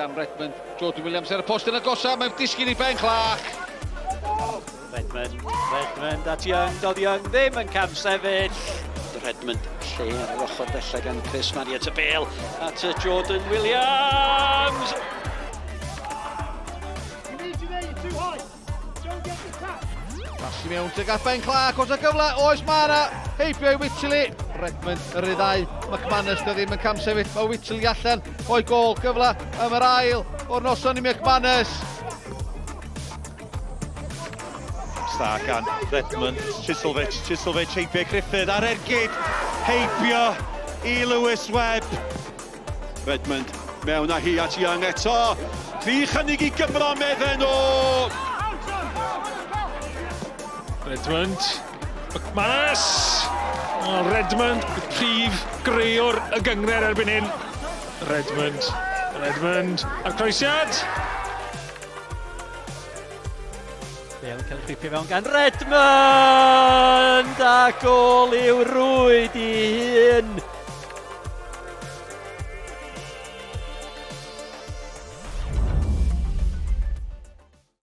Dan Redmond, Jordan Williams ar y post yn agosa, mae'n disgyn i Ben Clark. Redmond, Redmond at Young, doedd Young ddim yn camsefyll. Redmond lle ar yr ochr bella gan Chris Marriott y bel at Jordan Williams. Pas i mewn tuag at Ben Clark, oes y gyfle, oes mae yna, heibio i Whitley. Redmond yn rhyddhau, McManus dio ddim yn camsefyll, mae Whitley allan o'i gol, gyfle am yr ail o'r noson i McManus. Sta gan Redmond, Chislovic, Chislovic heibio Griffith ar ergyd, heibio i Lewis Webb. Redmond mewn â hi at Young eto. Tri chynnig i Gymro medden nhw. Redmond. McManus! Oh, Redmond, y prif greuwr y gyngred erbyn hyn. Redmond, Redmond, a'r croesiad! Bale yn cael ei chwipio fewn gan Redmond! A gol i'w rwyd i hun!